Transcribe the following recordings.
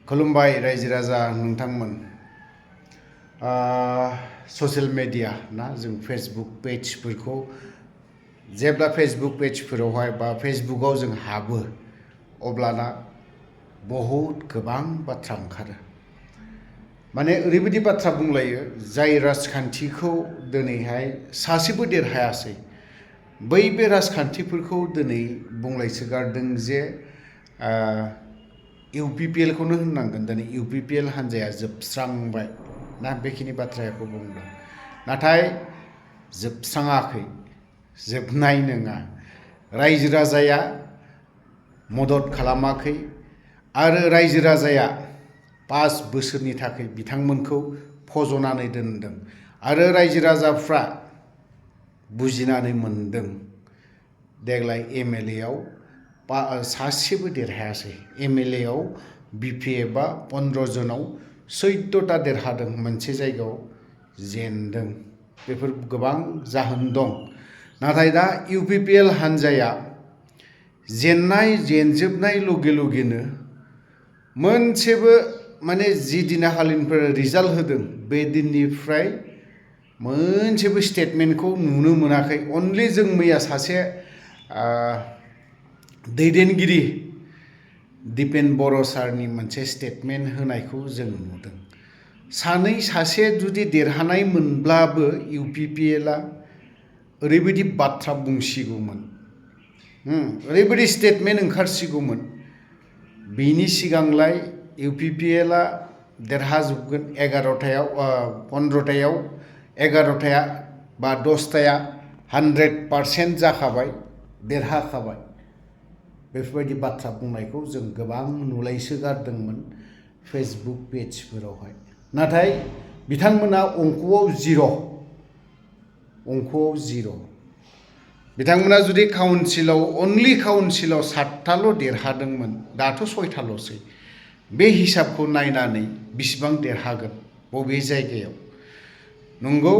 खुलुमबाय रायजो राजा नोंथांमोन ससियेल मिडिया ना जों फेसबुक पेजफोरखौ जेब्ला फेसबुक पेजफोरावहाय बा फेसबुकाव जों हाबो अब्लाना बहुत गोबां बाथ्रा ओंखारो माने ओरैबायदि बाथ्रा बुंलायो जाय राजखान्थिखौ दिनैहाय सासेबो देरहायासै बै बे राजखान्थिफोरखौ दिनै बुंलायसोगारदों जे UPPL खौनो होननांगोन दिनै UPPL हान्जाया जोबस्रांबाय ना बेखिनि बाथ्राखौ बुंदों नाथाय जोबस्राङाखै जोबनाय नङा रायजो राजाया मदद खालामाखै आरो रायजो राजाया 5 बोसोरनि थाखाय बिथांमोनखौ फज'नानै दोनदों आरो रायजो राजाफ्रा बुजिनानै मोनदों देग्लाय MLA आव सासेबो देरहायासै MLA आव BPF आ 15 जनाव 14टा देरहादों मोनसे जायगायाव जेनदों बेफोर गोबां जाहोन दं नाथाय दा UPPL हान्जाया जेनजोबनाय लगे लगेनो मोनसेबो माने जि दिनाखालिनिफ्राय रिजाल्ट होदों बे दिननिफ्राय मोनसेबो स्टेटमेन्टखौ नुनो मोनाखै अनलि जों मैया सासे दैदेनगिरि दिपेन बर' सारनि मोनसे स्टेटमेन्ट होनायखौ जों नुदों सासे जुदि देरहानाय मोनब्लाबो UPPL आ ओरैबायदि बाथ्रा बुंसिगौमोन ओरैबायदि स्टेटमेन्ट ओंखारसिगौमोन बिनि सिगांलाय UPPL आ देरहाजोबगोन 11टायाव 15टायाव 11टाया बा 10टाया 100% जाखाबाय देरहाखाबाय बेफोरबायदि बाथ्रा बुंनायखौ जों गोबां नुलायसोगारदोंमोन फेसबुक पेजफोरावहाय नाथाय बिथांमोना अंकआव जिर' बिथांमोना जुदि अनलि काउन्सिलाव 7टाल' देरहादोंमोन दाथ' 6टाल'सै बे हिसाबखौ नायनानै बिसिबां देरहागोन बबे जायगायाव नंगौ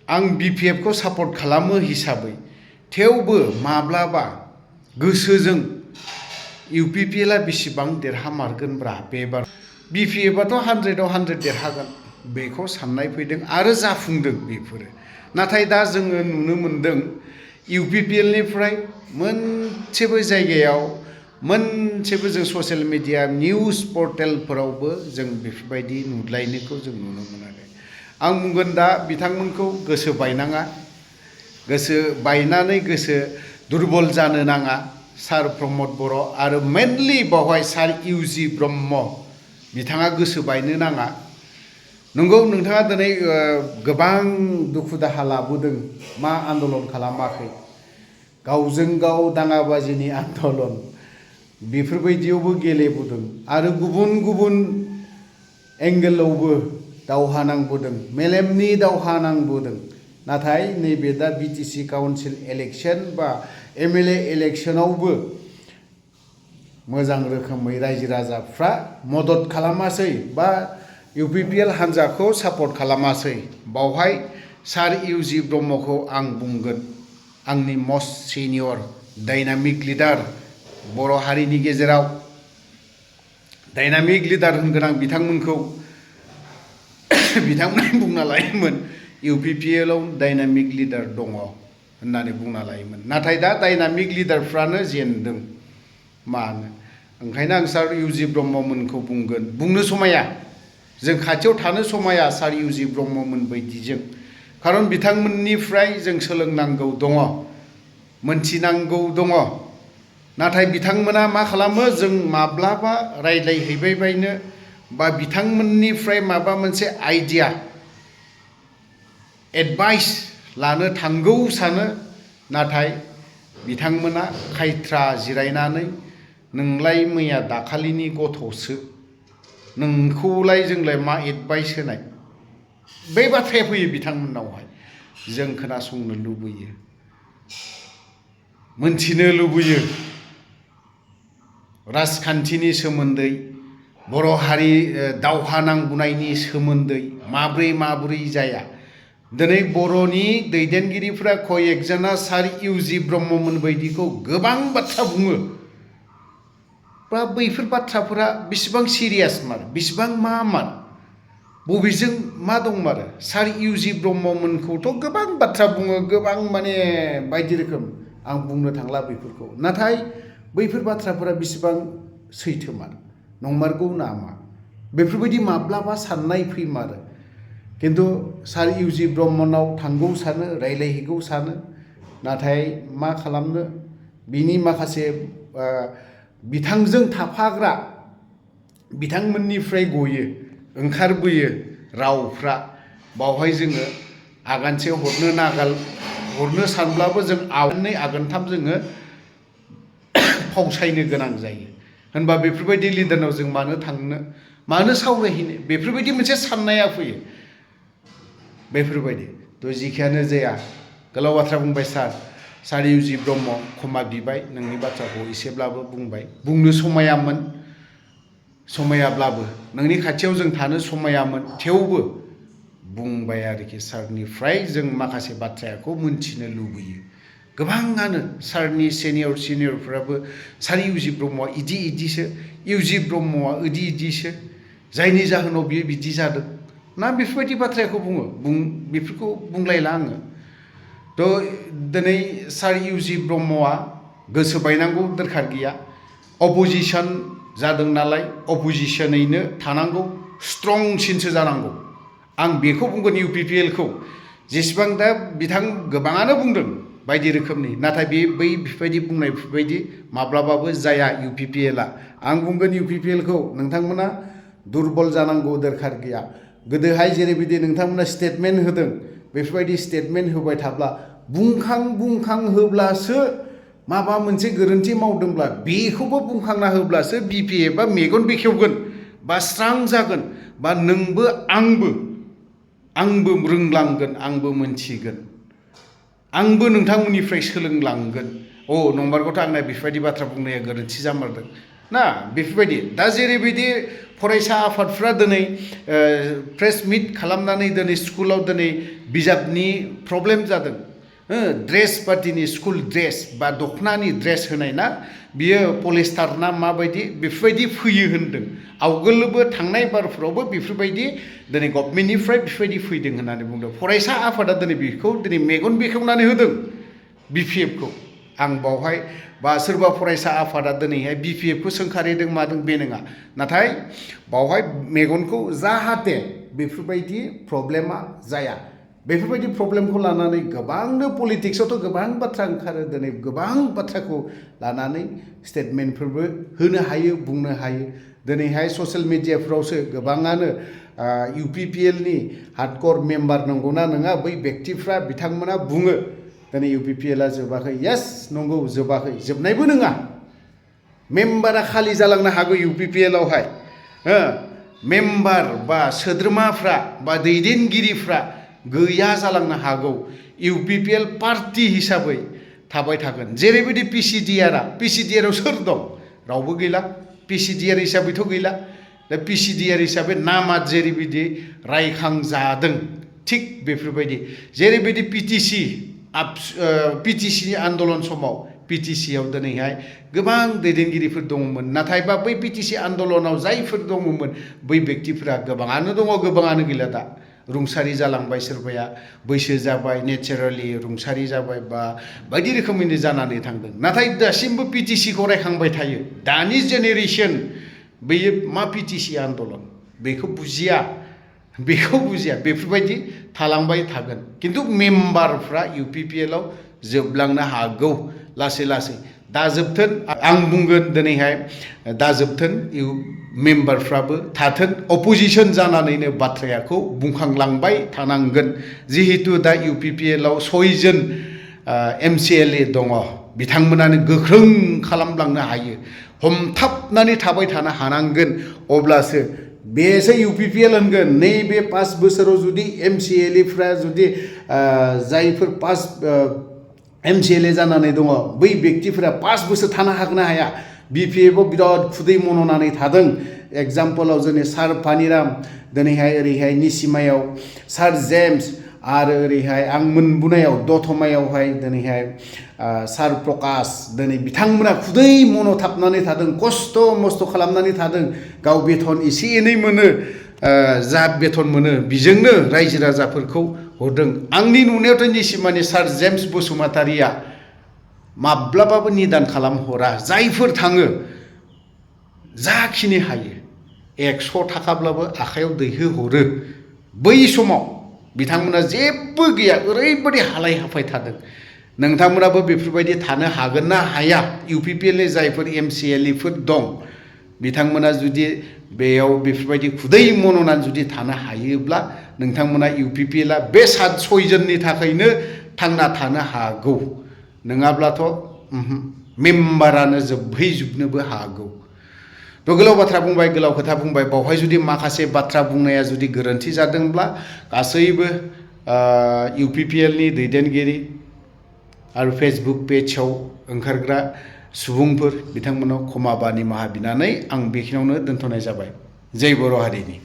आं BPF खौ सापर्ट खालामो हिसाबै थेवबो माब्लाबा गोसोजों UPPL आ बेसेबां देरहामारगोनब्रा बेबार BPF आथ' 100आव 100 देरहागोन बेखौ साननाय फैदों आरो जाफुंदों बेफोरो नाथाय दा जोङो नुनो मोनदों UPPL निफ्राय मोनसेबो जायगायाव मोनसेबो जों ससियेल मिडिया निउज पर्टेलफोरावबो जों बेफोरबायदि नुलायनायखौ जों नुनो मोनाखै आं बुंगोन दा बिथांमोनखौ गोसो बायनाङा गोसो बायनानै गोसो दुरबल जानो नाङा सार प्रमद बर' आरो मेनलि बावहाय सार UG ब्रह्म बिथाङा गोसो बायनो नाङा नंगौ नोंथाङा दिनै गोबां दुखु दाहा लाबोदों मा आन्दलन खालामाखै गावजों गाव दाङाबाजिनि आन्दलन बेफोरबायदियावबो गेलेबोदों आरो गुबुन एंगेलावबो दावहा नांबोदों मेलेमनि दावहा नांबोदों नाथाय नैबे दा BTC काउन्सिल इलेक्शन बा MLA इलेक्शनावबो मोजां रोखोमै रायजो राजाफ्रा मदद खालामासै बा UPPL हान्जाखौ सापर्ट खालामासै बावहाय सार UG ब्रह्मखौ आं बुंगोन आंनि मस्ट सिनियर डायनामिक लिडार बर' हारिनि गेजेराव डायनामिक लिडार होनगोन आं बिथांमोनखौ बिथांमोना बुंना लायोमोन UPPL आव डायनामिक लिडार दङ होननानै बुंना लायोमोन नाथाय दा डायनामिक लिडारफ्रानो जेनदों मानो ओंखायनो आं सार UG ब्रह्ममोनखौ बुंगोन बुंनो समाया जों खाथियाव थानो समाया सार UG ब्रह्ममोन बायदिजों खारन बिथांमोननिफ्राय जों सोलोंनांगौ दङ मोनथिनांगौ दङ नाथाय बिथांमोना मा खालामो जों माब्लाबा रायज्लायहैबाय बायनो बा बिथांमोननिफ्राय माबा मोनसे आइडिया एडभाइस लानो थांगौ सानो नाथाय बिथांमोना खायथ्रा जिरायनानै नोंलाय मैया दाखालिनि गथ'सो नोंखौलाय जोंलाय मा एडभाइस होनाय बे बाथ्राया फैयो बिथांमोननावहाय जों खोनासंनो लुबैयो मोनथिनो लुबैयो राजखान्थिनि सोमोन्दै बर' हारि दावहा नांबोनायनि सोमोन्दै माब्रै जाया दिनै बर'नि दैदेनगिरिफ्रा कयेकजना सार UG ब्रह्ममोन बायदिखौ गोबां बाथ्रा बुङो बा बैफोर बाथ्राफोरा बेसेबां सिरियास मार बेसेबां मार बबेजों मा दंमारो सार इउजि ब्रह्ममोनखौथ' गोबां बाथ्रा बुङो गोबां माने बायदि रोखोम आं बुंनो थांला बेफोरखौ नाथाय बैफोर बाथ्राफोरा बेसेबां सैथोमार नंमारगौ नामा बेफोरबायदि माब्लाबा साननाय फैमारो किन्तु सार इउजि ब्रह्मनाव थांगौ सानो रायलायहैगौ सानो नाथाय मा खालामनो बिनि माखासे बिथांजों थाफाग्रा बिथांमोननिफ्राय गयो ओंखारबोयो रावफ्रा बावहाय जोङो आगानसे हरनो सानब्लाबो जों आगाननै आगानथाम जोङो फावसायनो गोनां जायो होनबा बेफोरबायदि लिडारनाव जों मानो थांनो मानो सावरायहैनो बेफोरबायदि मोनसे साननाया फैयो बेफोरबायदि थ' जिखियानो जाया गोलाव बाथ्रा बुंबाय सार इउजि ब्रह्म क्षमा बिबाय नोंनि बाथ्राखौ एसेब्लाबो बुंबाय बुंनो समायाब्लाबो नोंनि खाथियाव जों थानो समायामोन थेवबो बुंबाय आरोखि सारनिफ्राय जों माखासे बाथ्राखौ मोनथिनो लुबैयो गोबाङानो सारनि सिनियरफोराबो सार इउजि ब्रह्मआ इदिसो इउजि ब्रह्मआ इदिसो जायनि जाहोनाव बियो बिदि जादों ना बेफोरबायदि बाथ्राखौ बेफोरखौ बुंलायला आङो थ' दिनै सार इउजि ब्रह्मआ गोसो बायनांगौ दरखार गैया अपोजिसन जादों नालाय अपोजिसनैनो थानांगौ स्ट्रंसिनसो जानांगौ आं बेखौ बुंगोन इउपिपिएलखौ जेसेबां दा गोबाङानो बुंदों बायदि रोखोमनि नाथाय बेफोरबायदि बुंनायफोरबायदि माब्लाबाबो जाया इउपिपिएलआ आं बुंगोन इउपिपिएलखौ नोंथांमोना दुरबल जानांगौ दरखार गैया गोदोहाय जेरैबायदि नोंथांमोना स्टेटमेन्ट होदों बेफोरबायदि स्टेटमेन्ट होबाय थाब्ला बुंखां होब्लासो माबा मोनसे गोरोन्थि मावदोंब्ला बेखौबो बुंखांना होब्लासो बिपिएफआ मेगन बेखेवगोन बा स्रां जागोन बा नोंबो आंबो रोंलांगोन आंबो मोनथिगोन आंबो नोंथांमोननिफ्राय सोलोंलांगोन नंमारगौथ' आंना बेफोरबायदि बाथ्रा बुंनाया गोरोन्थि जामारदों ना बेफोरबायदि दा जेरैबायदि फरायसा आफादफ्रा दिनै प्रेस मिट खालामनानै दिनै स्कुलाव दिनै बिजाबनि प्रब्लेम जादों ड्रेस पार्टिनि स्कुल ड्रेस बा दखनानि ड्रेस होनाय ना बियो पलिस्टार ना माबायदि बेफोरबायदि फैयो होनदों आवगोलबो थांनाय बारफोरावबो बेफोरबायदि दिनै गभर्नमेन्टनिफ्राय बेफोरबायदि फैदों होननानै बुंदों फरायसा आफादा दिनै बेखौ दिनै मेगन बेखेवनानै होदों बिपिएफखौ आं बावहाय बा सोरबा फरायसा आफादा दिनैहाय बिपिएफखौ सोंखारिदों मादों बे नङा नाथाय बावहाय मेगनखौ जाहाथे बेफोरबायदि प्रब्लेमा जाया बेफोरबायदि प्रब्लेमखौ लानानै गोबांनो पलिटिक्सआवथ' गोबां बाथ्रा ओंखारो दिनै गोबां बाथ्राखौ लानानै स्टेटमेन्टफोरबो होनो हायो बुंनो हायो दिनैहाय ससियेल मिडियाफ्रावसो गोबाङानो इउपिपिएलनि हार्डक'र मेम्बार नंगौना नङा बै व्यक्तिफ्रा बिथांमोना बुङो दिनै इउपिपिएलआ जोबाखै येस नंगौ जोबाखै जोबनायबो नङा मेम्बारा खालि जालांनो हागौ इउपिपिएलआवहाय मेम्बार बा सोद्रोमाफ्रा बा दैदेनगिरिफ्रा गैया जालांनो हागौ इउपिपिएल पार्टी हिसाबै थाबाय थागोन जेरैबायदि पिसिडिआरआव सोर दं रावबो गैला पिसिडिआर हिसाबैथ' गैला दा पिसिडिआर हिसाबै नामा जेरैबायदि रायखांजादों थिग बेफोरबायदि जेरैबायदि पिटिसिनि आन्दलन समाव पिटिसिआव दिनैहाय गोबां दैदेनगिरिफोर दङमोन नाथायबा बै पिटिसि आन्दलनाव जायफोर दङमोन बै व्यक्तिफोरा गोबाङानो दङ गोबाङानो गैला दा रुंसारि जालांबाय सोरबाया बैसो जाबाय नेचारेलि रुंसारि जाबाय बा बायदि रोखोमैनो जानानै थांदों नाथाय दासिमबो पिटिसिखौ रायखांबाय थायो दानि जेनेरेसन बेयो मा पिटिसि आन्दलन बेखौ बुजिया बेफोरबायदि थालांबाय थागोन किन्तु मेम्बारफ्रा इउपिपिएलआव जोबलांनो हागौ लासै दाजोबथों आं बुंगोन दिनैहाय दाजोबथों मेम्बारफ्राबो थाथों अपोजिसन जानानैनो बाथ्राखौ बुंखांलांबाय थानांगोन जिहेतु दा इउपिपिएलआव 6 जन एमसिएलए दङ बिथांमोनानो गोख्रों खालामलांनो हायो हमथाबनानै थाबाय थानो हानांगोन अब्लासो बेसो इउपिपिएल होनगोन नैबे 5 बोसोराव जुदि एमसिएलएफ्रा जुदि जायफोर एमसिएलए जानानै दङ बै व्यक्तिफोरा 5 बोसोर थानो हागोन ना हाया बिपिएफआव बिराद खुदै मन'नानै थादों एग्जाम्पलाव जोंनि सार पानिराम दिनैहाय ओरैहाय निसिमायाव सार जेम्स आरो ओरैहाय आं मोनबोनायाव दतमायावहाय दिनैहाय सार प्रकाश दिनै बिथांमोना खुदै मनथाबनानै थादों खस्थ' मस्थ' खालामनानै थादों गाव बेथन एसे एनै मोनो जा बेथन मोनो बिजोंनो रायजो राजाफोरखौ हरदों आंनि नुनायावथ' निसिमानि सार जेम्स बसुमतारिया माब्लाबाबो निदान खालामहरा जायफोर थाङो जाखिनि हायो 100 थाखाब्लाबो आखायाव दैहोहरो बै समाव बिथांमोना जेबो गैया ओरैबायदि हालाय हाफाय थादों नोंथांमोनाबो बेफोरबायदि थानो हागोन ना हाया UPPL नि जायफोर MCLE फोर दं बिथांमोना जुदि बेयाव बेफोरबायदि खुदै मन'नानै जुदि थानो हायोब्ला नोंथांमोना UPPL आ बे 7-6 जननि थाखायनो थांना थानो हागौ नङाब्लाथ' मेम्बारानो जोबहैजोबनोबो हागौ थ' गोलाव बाथ्रा बुंबाय गोलाव खोथा बुंबाय बावहाय जुदि माखासे बाथ्रा बुंनाया जुदि गोरोन्थि जादोंब्ला गासैबो UPPL नि दैदेनगिरि आरो फेसबुक पेजआव ओंखारग्रा सुबुंफोर बिथांमोनाव क्षमा बा निमाहा बिनानै आं बेखिनियावनो दोनथ'नाय जाबाय जय बर' हारिनि